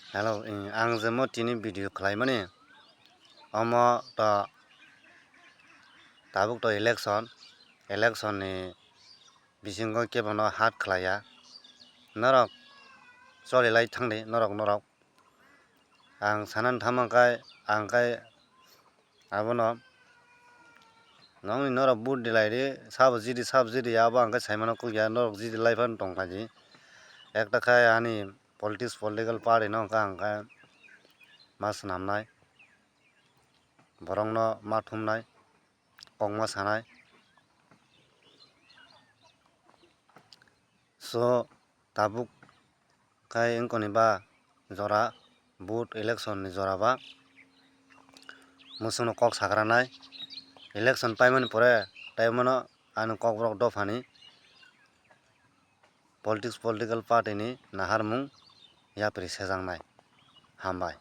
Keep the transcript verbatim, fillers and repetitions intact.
Hello, eh, ang je mo tini video khlaimani, omo to tabuk to election, election ni bisingo kebono hat khlaiya. Norok choli lai thangdi, norok, norok. Ang sanani thangma khe, ang khe abono nongni norok vote di lai di, sabo jidi, sabo jidi, abo ang khe saimano kukya, norok jidi lai phano tongkha di. Ekta khe ani politics, political party no wngkha ang khe ma swnamnai, borokno ma thumnai, kokma sanai. So, tabuk khai wngkoni ba jora, vote election ni jora ba, mwswkno kok sagranai. Election paimani pore tei mano ani kokborok dophani politics, political party ni naharmung yapri sejaknai. Hambai.